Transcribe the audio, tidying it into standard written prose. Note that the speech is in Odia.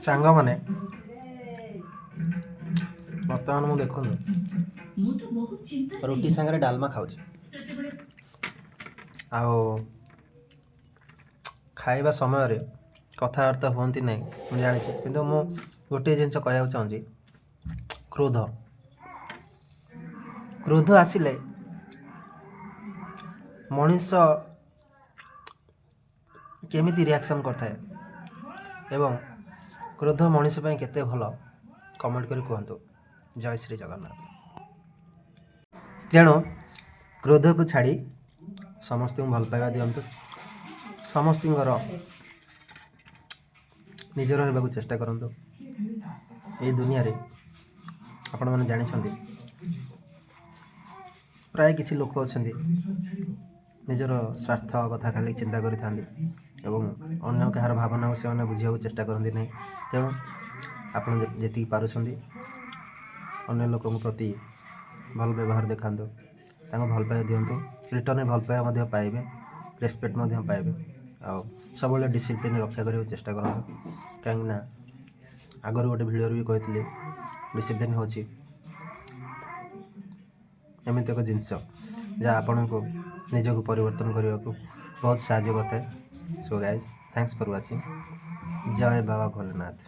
ସାଙ୍ଗମାନେ, ବର୍ତ୍ତମାନ ମୁଁ ଦେଖନ୍ତୁ ରୁଟି ସାଙ୍ଗରେ ଡାଲମା ଖାଉଛି। ଆଉ ଖାଇବା ସମୟରେ କଥାବାର୍ତ୍ତା ହୁଅନ୍ତି ନାହିଁ, ମୁଁ ଜାଣିଛି। କିନ୍ତୁ ମୁଁ ଗୋଟିଏ ଜିନିଷ କହିବାକୁ ଚାହୁଁଛି, କ୍ରୋଧ କ୍ରୋଧ ଆସିଲେ ମଣିଷ କେମିତି ରିଆକ୍ସନ୍ କରିଥାଏ ଏବଂ କ୍ରୋଧ ମଣିଷ ପାଇଁ କେତେ ଭଲ, କମେଣ୍ଟ କରି କୁହନ୍ତୁ। ଜୟ ଶ୍ରୀ ଜଗନ୍ନାଥ। ତେଣୁ କ୍ରୋଧକୁ ଛାଡ଼ି ସମସ୍ତଙ୍କୁ ଭଲ ପାଇବା ଦିଅନ୍ତୁ, ସମସ୍ତଙ୍କର ନିଜର ହେବାକୁ ଚେଷ୍ଟା କରନ୍ତୁ। ଏଇ ଦୁନିଆରେ ଆପଣମାନେ ଜାଣିଛନ୍ତି, ପ୍ରାୟ କିଛି ଲୋକ ଅଛନ୍ତି, ନିଜର ସ୍ୱାର୍ଥ କଥା ଖାଲି ଚିନ୍ତା କରିଥାନ୍ତି ଏବଂ ଅନ୍ୟ କାହାର ଭାବନାକୁ ସେମାନେ ବୁଝିବାକୁ ଚେଷ୍ଟା କରନ୍ତି ନାହିଁ। ତେଣୁ ଆପଣ ଯେତିକି ପାରୁଛନ୍ତି, ଅନ୍ୟ ଲୋକଙ୍କ ପ୍ରତି ଭଲ ବ୍ୟବହାର ଦେଖାନ୍ତୁ, ତାଙ୍କୁ ଭଲ ପାଇବା ଦିଅନ୍ତୁ। ରିଟର୍ଣ୍ଣରେ ଭଲ ପାଇବା ମଧ୍ୟ ପାଇବେ, ରେସପେକ୍ଟ ମଧ୍ୟ ପାଇବେ। ଆଉ ସବୁବେଳେ ଡିସିପ୍ଲିନ୍ ରକ୍ଷା କରିବାକୁ ଚେଷ୍ଟା କରନ୍ତୁ, କାହିଁକିନା ଆଗରୁ ଗୋଟେ ଭିଡ଼ିଓରେ ବି କହିଥିଲି, ଡିସିପ୍ଲିନ୍ ହେଉଛି ଏମିତି ଏକ ଜିନିଷ ଯାହା ଆପଣଙ୍କୁ ନିଜକୁ ପରିବର୍ତ୍ତନ କରିବାକୁ ବହୁତ ସାହାଯ୍ୟ କରିଥାଏ। So guys, thanks for watching. Jay Baba Bholenath.